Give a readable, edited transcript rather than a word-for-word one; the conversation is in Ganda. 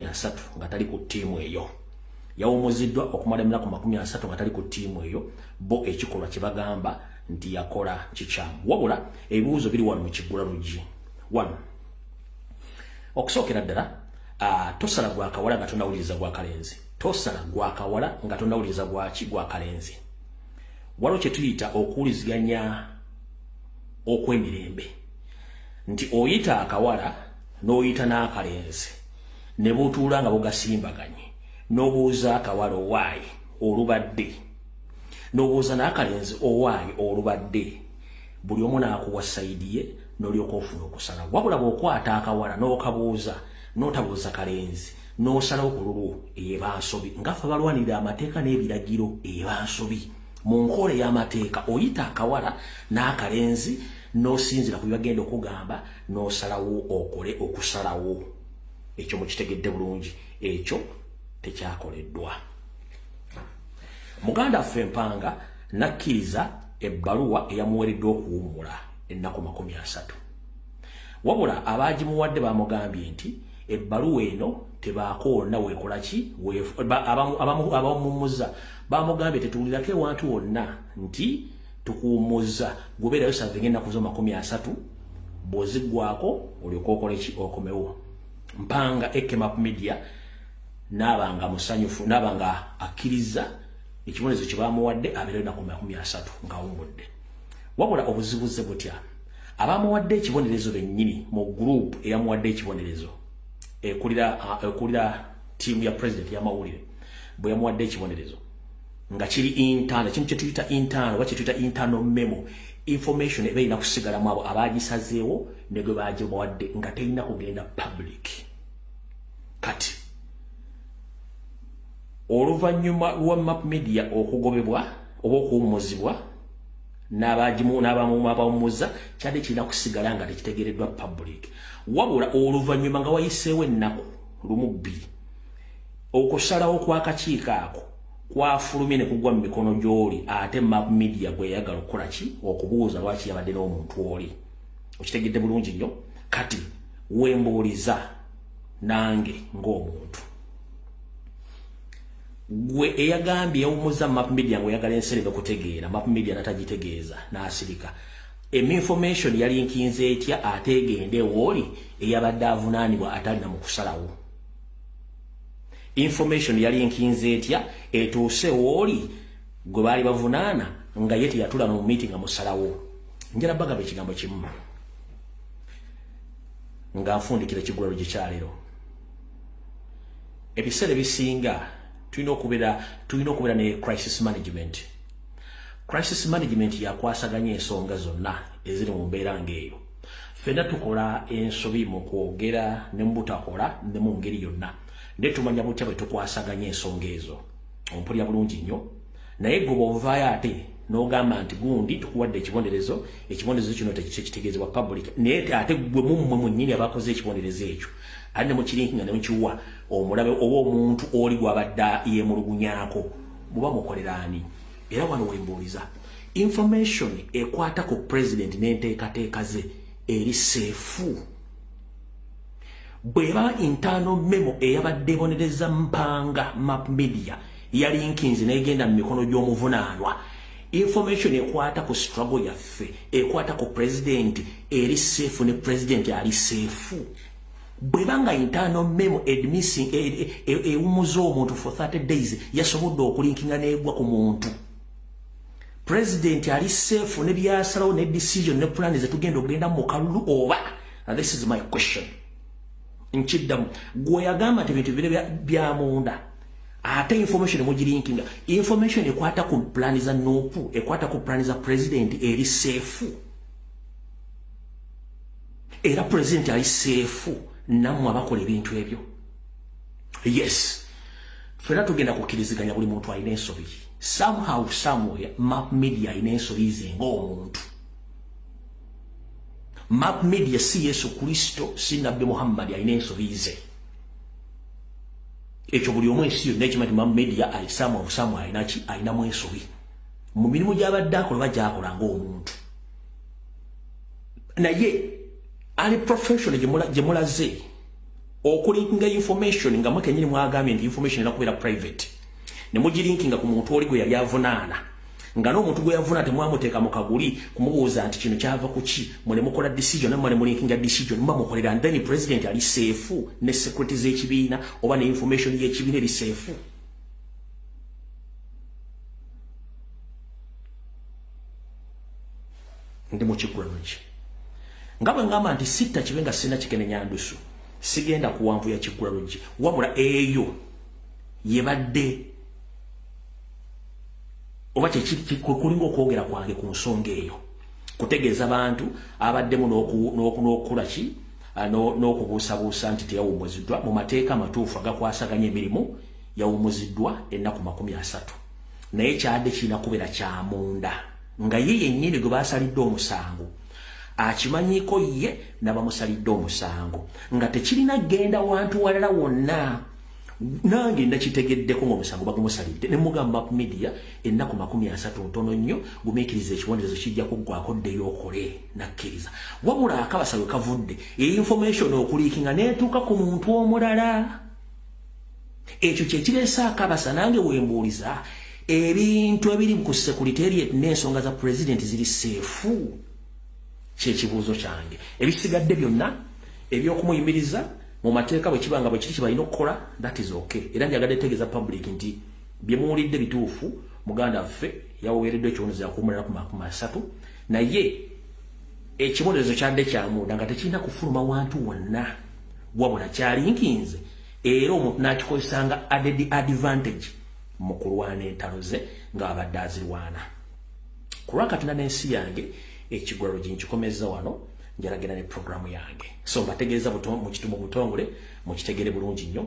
30 nga tali ku ttiimu eyo. Yawumuziddwa okumala emyaka 30 nga tali ku ttiimu eyo. Bo ekikolwa kye bagamba nti yakola kikyamu. Wabula ebibuuzo biri wano mu kiggula luggi. One, okusookera ddala, tosala gwa kawala nga tonawuliriza gwa kalenzi. Tosala gwa kawala nga tonawuliriza gwaki? Gwa kalenzi. Waliwo kye tuyita okuwuliziganya okw'emirembe, nti oyita akawala n'oyita n'akalenzi ne butuula nga bugasimbaganye, n'obuuza akawala, "Owaayi olubadde?" n'obuuza n'akalenzi, "Owaayi olubadde?" Buli omu n'akuwa side ye, n'olyoka ofuna okusala. Wabula bw'okwata akawala n'okabuuza, n'otabuuza kalenzi, n'osalawo ku lulwo, eba nsobi. Nga ffe balwanirira amateeka n'ebiragiro, eba nsobi. Mu nkola ey'amateeka, oyita akawala n'akalenzi, n'osinzira ku byebagenda okugamba, n'osalawo okole okusalawo. Ekyo mukitegedde bulungi? Ekyo tekyakoleddwa. Muganda waffe Mpanga nakkiriza ebbaluwa eyamuweereddwa okuwummula ennaku 30. Wabula abagimuwadde bamugambye nti ebbaluwa eno tebaako wonna weekola ki. Abamummuza bamugambye, "Tetuwulirako ewantu wonna nti tukuwummuza. Gubeerayo serving ennaku zo 30, bw'oziggwako olyoka okole ki? Okomewo." Mpanga aka Map Media naabanga musanyufu, naabanga akkiriza ekibonerezo kye bamuwadde, abeerayo ennaku 30 ng'awummudde. Wabula obuzibuze butya? Abamuwadde ekibonerezo bennyini mu group eyamuwadde ekibonerezo, ekulira ttiimu ya president y'amawulire, bwe yamuwadde ekibonerezo nga kiri internal, ekintu kyetuyita internal oba kyetuyita internal memo, information eba erina kusigalamu abo abagisazeewo ne gwe bagibawadde, nga terina kugenda public. Kati oluvannyuma lwa Map Media okugobebwa oba okuwummuzibwa n'abawummuza, kyadde kirina kusigala nga tekitegeereddwa public. Wabula oluvannyuma nga wayiseewo ennaku lumu bbiri, okusalawo kw'akakiiko ako kwafulumye ne kugwa mu mikono gy'oli ate Map Media gwe yayagala okukola ki? Okubuuza lwaki yabadde n'omuntu oli. Okitegedde bulungi nnyo? Kati wembuuliza nange ng'omuntu, gwe eyagambye yawumuza Map Media ng'oyagala enserebe kutegeera, Map Media natagitegeeza n'asirika, information yali nkinze etya ate egende wooli eyabadde avunaanibwa atalina mu kusalawo? Information yali nkinze etya etuuse wooli gwe baali bavunaana nga ye teyatula mu meeting nga musalawo? Njala bagaba ekigambo kimu nga nfundikira ekigulalo gyekyaleero. Ebiseera ebisinga tulina okubeera ne crisis management. Crisis management yakwasaganya ensonga zonna eziri mu mbeera ng'eyo. Ffenna tukola ensobi mu kwogera ne mu butakola ne mu ngeri yonna, naye tumanya butya bwe tukwasaganya ensonga ezo? Ompulira bulungi nnyo? Naye gwe bw'ovaayo ate n'ogamba nti gundi tukuwadde ekibonerezo, ekibonerezo kino tekitegeezebwa public, naye ate gwe mummwe mwennyini abakoze ekibonerezo ekyo ate ne mukilinkinga ne mukiwa omulabe oba omuntu oli gw'abadde yeemulugunyaako, muba mukolera ani? Era wano wembuuliza, information ekwata ku president n'enteekateeka ze eri safe? Bw'eba internal memo eyabadde ebonereza Mpanga Map Media yali nkinzi n'egenda mu mikono gy'omuvunaanwa, information ekwata ku struggle yaffe, ekwata ku president, eri safe? Ne president ali safe? Bweba nga internal memo admissing ewumuza omuntu for 30 days yasobodde okulinkinga negwa ku muntu, president ali safe ne byasalawo ne decision ne plan zetugenda okugenda mu kalulu oba? And this is my question, nkiddamu. Gwe yagamba nti ebintu bire bya munda, ate information mugirinkinga, information ekwata ku plan za NUP, ekwata ku plan za president, eri safe? Era president ali safe nammwe abakola ebintu ebyo? Yes, fena tugenda kukkiriziganya, buli muntu alina ensobi. Somehow, somewhere, Map Media alina ensobi ze ng'omuntu. Map Media si Yesu Kristo, si Nabbi Muhammad, alina ensobi ze. Ekyo buli omu ensi yonna ekimanyi nti Map Media alisaamu obusaamu, alinaki? Alinamu ensobi mu mirimu gy'abadde akola oba gy'akola ng'omuntu. Naye ali professional gye mulaze. Okulinkinga information nga mwe kenyini mwagambye nti information erina kubeera private, ne mugilinkinga ku muntu oli gwe yali avunaana, nga n'omuntu gwe yavuna temwamuteeka mu kaguli kumubuuza nti kino kyava ku ki. Mwe ne mukola decision, nammwe ne mulinkinga decision muba mukolera, and then president ali safe ne security z'ekibiina oba ne information y'ekibiina eri safe. Ndi mu kigulanoki nga bwe ngamba nti sitta kibe nga sirina kikenenya ndusu, sigenda kuwanvuya kigulalogi, wabula eyo yebadde oba kyekulinga okwogera kwange ku nsonga eyo, kutegeeza bantu abaddemu n'okukula ki n'okubuusabuusa nti teyawummuziddwa mu mateeka amatuufu agakwasaganya emirimu. Yawummuziddwa ennaku 30, naye kyadde kirina kubeera kyamunda nga ye yennyini gwe basalidde omusango akimanyiiko ye n'abamusalidde omusango, nga tekirina genda wantu walala wonna. Nange nakitegeddeko ng'omusango bagumusalidde, ne mugamba media ennaku 30 ntono nnyo, gumiikiriza, ekibonerezo kijja kuggwako, ddeyo okole. Nakkiriza. Wabula akabasa we kavudde information okuliikinga n'etuuka ku muntu omulala, ekyo kyekireese akabasa. Nange wembuuliza, ebintu ebiri ku secretariat n'ensonga za president ziri safe? Kyekibuuzo kyange. Ebisigadde byonna ebyokumuyimiriza mu mateeka bwe kiba nga bwe kiri kibalina okukola, that is okay. Era njagadde tegeeza public nti bye muwulidde bituufu. Muganda waffe yaweereddwa ekibonerezo yakuwumulira ku 30, naye ekibonerezo kyadde kyamunda nga tekirina kufuluma wantu wonna, wabula kyalinkinze era omuntu n'akikozesanga added advantage mu kulwana entalo ze ng'abadde azirwana ku lwa Katonda n'ensi yange. Ekigwalo ginkikomeza wano, njalagenda ne programu yange, so mbategeeza mu butongole mukitegere bulungi nnyo.